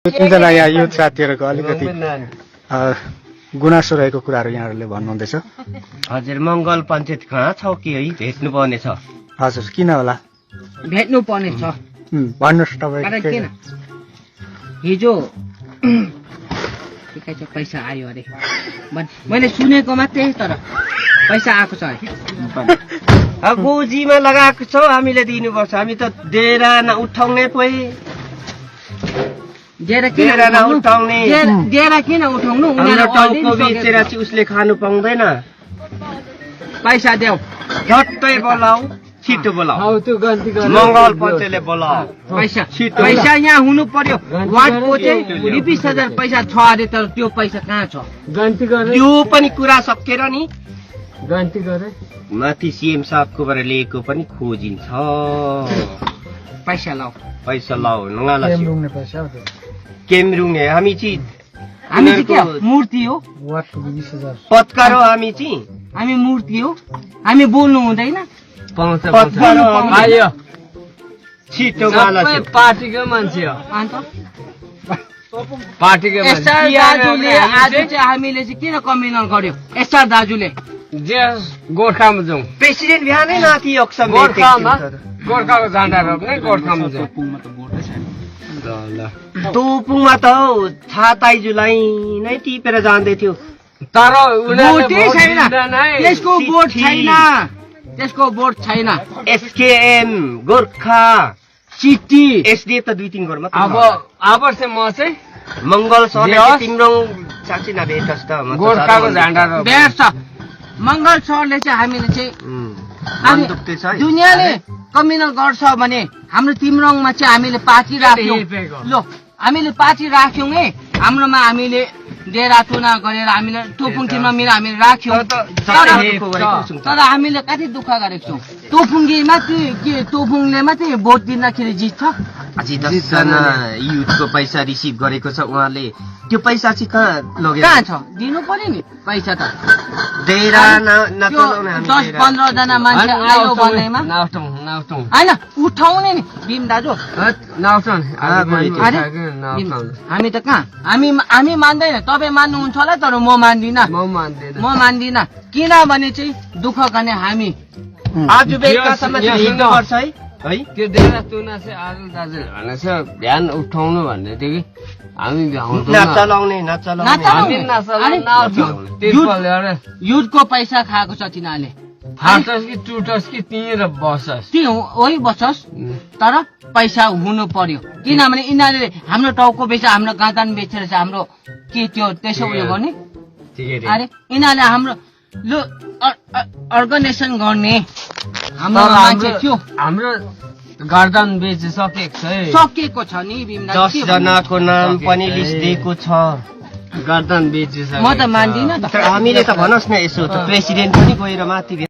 तिनजना यहाँ युथ साथीहरूको अलिकति गुनासो रहेको कुराहरू यहाँहरूले भन्नुहुँदैछ। हजुर, मङ्गल पञ्चायत कहाँ छ कि है भेट्नु पर्ने छ। हजुर, किन होला भेट्नु पर्ने छ। भन्नुहोस् तपाईँ। कारण किन हिजो पैसा आयो अरे मैले सुनेको मात्रै, तर पैसा आएको छ है। अब गोजीमा लगाएको छ, हामीले दिनुपर्छ। हामी त डेरा उठाउने पो डेरा किन उठाउनु? टाउको बेचेर चाहिँ उसले खानु पाउँदैन। पैसा देऊ, झट्टै बोलाऊ, छिटो बोलाऊ। मङ्गल पञ्चायतले बोलाऊ। पैसा यहाँ हुनु पर्यो। वार्डको चाहिँ 20,000 पैसा छ अरे, तर त्यो पैसा कहाँ छ? यो पनि कुरा सकेर नि गन्ती गरे माथि सीएम साहबकोबाट लिएको पनि खोजिन्छ। पैसा लाऊ नगाला केमरुङ हामी चाहिँ मूर्ति हो, पत्कार हो। हामी चाहिँ हामी मूर्ति हो, हामी बोल्नु हुँदैन। छिटो माला पार्टीको मान्छे हो, अन्त पार्टीको दाजुले आज चाहिँ हामीले चाहिँ किन कम्युनल गर्यो? एसआर दाजुले जे गोर्खामा जाउँ, प्रेसिडेन्ट बिहानै नाति गोर्खाको झन्डा रोप्ने, गोर्खामा जाउँ। तोपुङमा त छाताइजुलाई नै टिपेर जाँदै थियो, तर त्यसको बोर्ड छैन। एसकेएम गोर्खा चिठी एसडिएफ त 2-3 घरमा। अब चाहिँ म चाहिँ मङ्गल सरले तिम्रो साँच्चै नभेटस् त गोर्खाको झन्डा भेट्छ। मङ्गल सरले चाहिँ हामीले चाहिँ दुनियाँले कम्युनल गर्छ भने हाम्रो तिम्रङमा चाहिँ हामीले पार्टी राख्यौँ। लो, हामीले पार्टी राख्यौँ है, हाम्रोमा हामीले डेरा चुना गरेर हामीले तोपुङमा मेरो हामीले राख्यौँ। तर हामीले कति दुःख गरेको छौँ। तोपुङले मात्रै भोट दिँदाखेरि जित्छ। अझै 10जना युथको पैसा रिसिभ गरेको छ उहाँले। त्यो पैसा चाहिँ कहाँ छ? दिनु पर्यो नि पैसा त। 10-15 जना मान्छे आयो भन्दैमा होइन उठाउने नि भीम दाजु। हामी त कहाँ, हामी मान्दैन। तपाईँ मान्नुहुन्छ होला, तर म मान्दिनँ। किनभने चाहिँ दुःख गर्ने हामी आज बेलुकासम्म हिँड्नुपर्छ है। त्यो डेरा चुना चाहिँ आजु दाजुले भनेको छ ध्यान उठाउनु भन्ने थियो कि हामी युथको पैसा खाएको छ तिनीहरूले। फाटोस् कि टुटोस् कि त्यहीँ बसोस्, वही बसोस्, तर पैसा हुनु पर्यो। किनभने यिनीहरूले हाम्रो टाउको बेचेर, हाम्रो गाँदान बेचेर चाहिँ हाम्रो के त्यो त्यसो उयो गर्ने? अरे यिनीहरूले हाम्रो अर्गनाइजेसन गर्ने हाम्रो मान्छे थियो। हाम्रो गर्दन सकिएको छ नि भीम दाजु। 10 जनाको नाम पनि लिस्ट दिएको छ। गर्दन बेचिसक्यो। म त मान्दिनँ त। हामीले त भनोस् न, यसो त प्रेसिडेन्ट पनि गएर माथि